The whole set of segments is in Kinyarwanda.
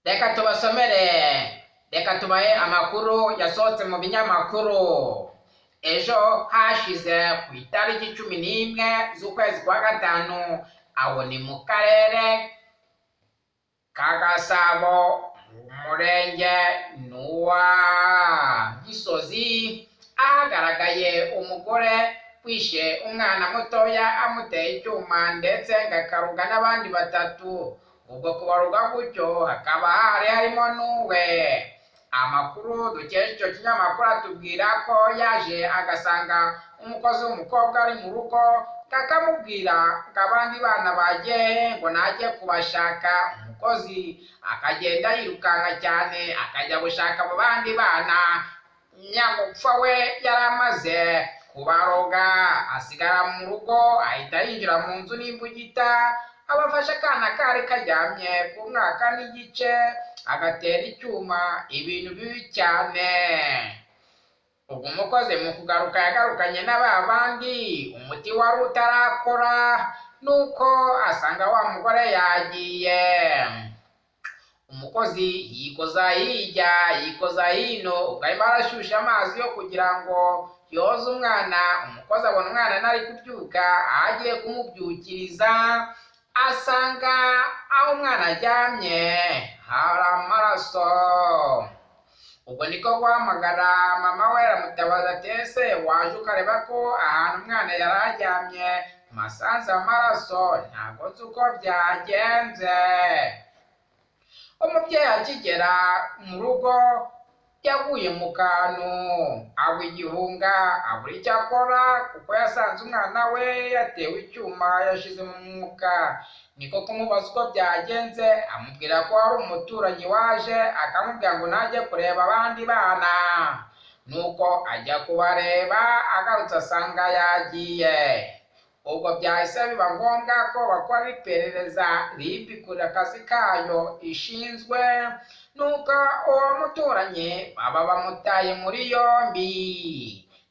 Reka tubasomere, reka tubahe amakuru yasohotse mu binyamakuru ejo hashize ku itariki 11 z'ukwezi kwa gatanu. Aho ni mu karere ka Gasabo, umurenge ni uwa Gisozi, ahagaragaye umugore wishe umwana mutoya amuteye icyuma, ndetse ngo akaruga n'abandi batatu. Ubwo kubaruga gutyo hakaba hari harimo n'uwe. Amakuru dukesha icyo kinyamakuru atubwira ko yaje agasanga umukozi w'umukobwa ari mu rugo, kakamubwira ngo abandi bana bagiye, ngo najye kubashaka. Umukozi akagenda yirukanka cyane akajya gushaka abo bandi bana, nyagupfa we yari amaze kubaroga, asigara mu rugo, ahita yinjira mu nzu n'imbugita, abafashe akana kari karyamye ku mwaka n'igice, agatera icyuma. Ibintu bibi cyane. Ubwo umukozi mu kugaruka yagarukanye na ba bandi, umuti wari utarakora, nuko asanga wa mugore yagiye. Umukozi yikoza hirya, yikoza hino, ubwo arimo arashyushya amazi yo kugira ngo yoze umwana. Umukozi abona umwana ntari kubyuka, aho agiye kumubyukiriza asanga aho umwana aryamye hari amaraso. Ubwo niko guhamagara mama we, aramutabaza ati: "Ese waje ukareba ko ahantu umwana yari aryamye mpasanze amaraso? Ntabwo nzi uko byagenze." Umubyeyi akigera mu rugo yaguye mu kantu, agwa igihunga, abura icyo akora, kuko yasanze umwana we yatewe icyuma, yashize mu mwuka. Niko kumubaza uko byagenze, amubwira ko hari umuturanyi waje akamubwira ngo najye kureba abandi bana, nuko ajya kubareba, agarutse asanga yagiye. Ubwo byahise biba ngombwa ko bakora iperereza, RIB ikora akazi kayo ishinzwe, nuko uwo muturanyi baba bamutaye muri yombi.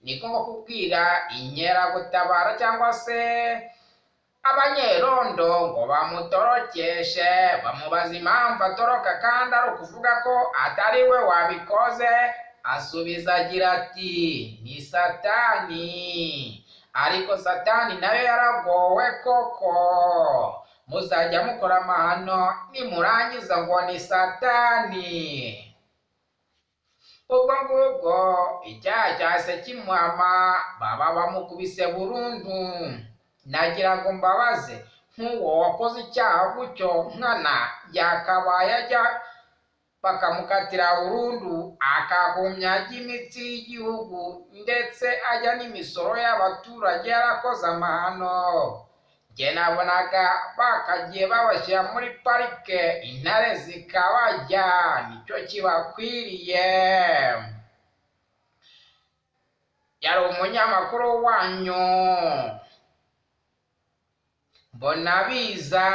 Niko nko kubwira inkeragutabara cyangwa se abanyerondo ngo bamutorokeshe, bamubaza impamvu atoroka kandi ari ukuvuga ko atari we wabikoze. Asubiza agira ati: "Ni Satani." Ariko Satani nayo yaragowe koko! Muzajya mukora amahano, nimurangiza ngo ni Satani. Ubwo ngubwo icyaha cyahise kimuhama, baba bamukubise burundu. Nagira ngo mbabaze, nk'uwo wakoze icyaha gutyo nkana yakabaye ajya bakamukatira burundu, akagumya ajya imitsi y'igihugu, ndetse ajya n'imisoro y'abaturage, yarakoze amahano? Njye nabonaga bakagiye babashyira muri parike, intare zikabarya, nicyo kibakwiriye. Yari umunyamakuru wanyu mbona biza,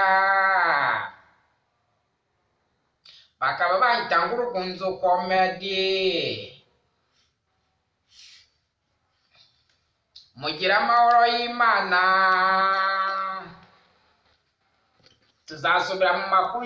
bakaba bahita Ngurugunzu Comedy. Mugire amahoro y'Imana, tuzasubira mu makuru.